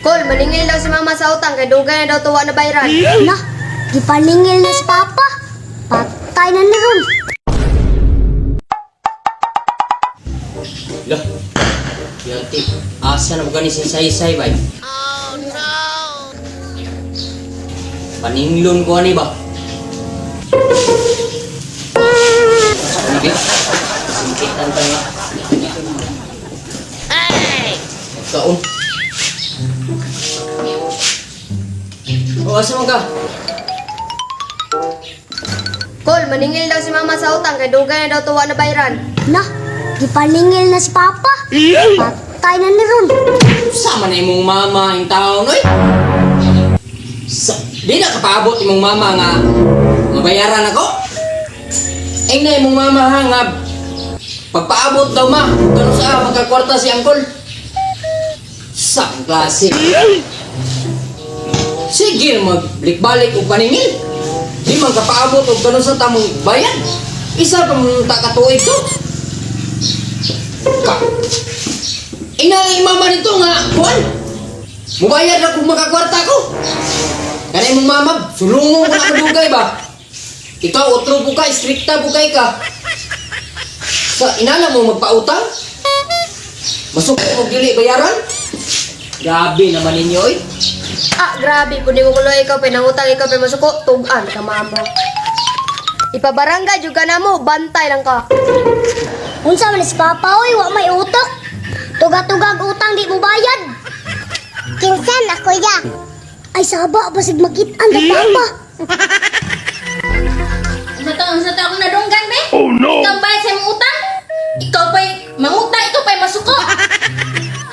Kol, maningil daw si mama sa utang kay dugay na daw tuwa na bayran. Na, gipaningil na si Papa. Patay na ni ron. Lah. Yati, asa na mo gani si Saysay bay? Oh no. Paninglon ko ani ba? Sige. Singkitan ta nga. Ay! Kaon. O, asa man ka? Kol, maningil daw si mama sa utang kay dugay na daw tuwa na bayran. Na, gipaningil na si Papa. Patay na ni ron. Sama na imong mama yung taon, oy. Sa, di na kapaabot imong mama nga mabayaran ako. Ing na imong mama ha nga pagpaabot daw ma, kano sa magkakwarta si angkol. Sa ang klase. Sige, magbalik-balik og paningil. Di man kapaabot og kano sa tamong bayad. Isa pa mong takatuig to. Ka, ina nga mama nito nga, kuan. Mubayad na kung makakwarta ko. Kana imong mama, sulungon ko na madugay ba? Ikaw, otro po ka, strikta po kay ka. Sa inala mo magpautang? Masuk mo dili bayaran? Grabe naman ninyo eh. Ah, grabe, pud nimo kulo ikaw pinangutang ikaw pa masuko, tugan ka mama. Ipabarangay jud ka na mo, bantay lang ka. Unsa man si Papa oy, wa may utok. Tuga-tugag utang di mo bayad. Kinsa na kuya? Ay saba basig makit-an ka Papa. Unsa to akong nadunggan be? Oh no. Ikaw bayad sa imong utang? Ikaw pa'y mangutang, ikaw pa'y masuko.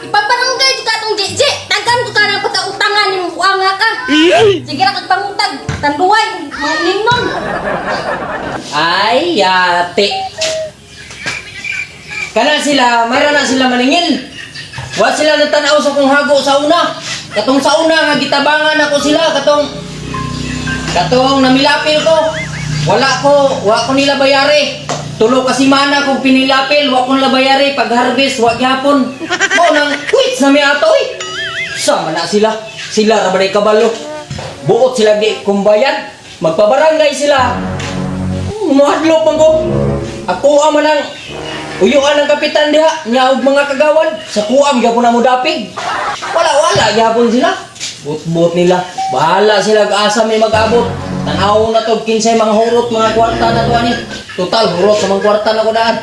Ipabarangay jud ka atong JJ. Tagan ko ka ng pagkautangan nimong buanga ka. Sige ra kag pangutag, tanduay mga iningnon. Ay, yate. Kana sila, mayroon na sila maningil. Wa sila natanaw sa kung hago sa una. Katong sa una nga gitabangan ako sila katong namilapil ko. Wala ko, wa ko nila bayari. Tulo ka semana kong pinilapil, wa ko nila bayari pag harvest wa gyapon. Mao nang quits na mi ato oy. Sama na sila. Sila ra ba day kabalo. Buot sila di kumbayad. Magpabarangay sila. Muhadlok man ko. Ako man ang uyuan ang kapitan diha, nya og mga kagawad sa kuam gyapon na mo dapig. Wala wala gyapon sila. Buot-buot nila. Bahala sila ug asa may mag-abot. Tan-aw na to kinsay mga hurot mga kwarta na to ani. Total hurot sa mga kwarta na ko daan.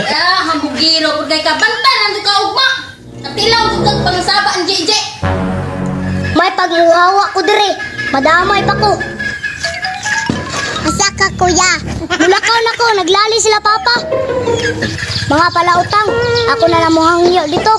Ah, hambugiro pud kay ka bantay lang jud ka ugma. Katilaw jud kag pangasaba ang JJ. May pagmuhawa ko dire. Madamay pa ko. Asa ka kuya? Mulakaw na ko, naglali sila Papa. Mga palautang, ako na lang muhangyo dito.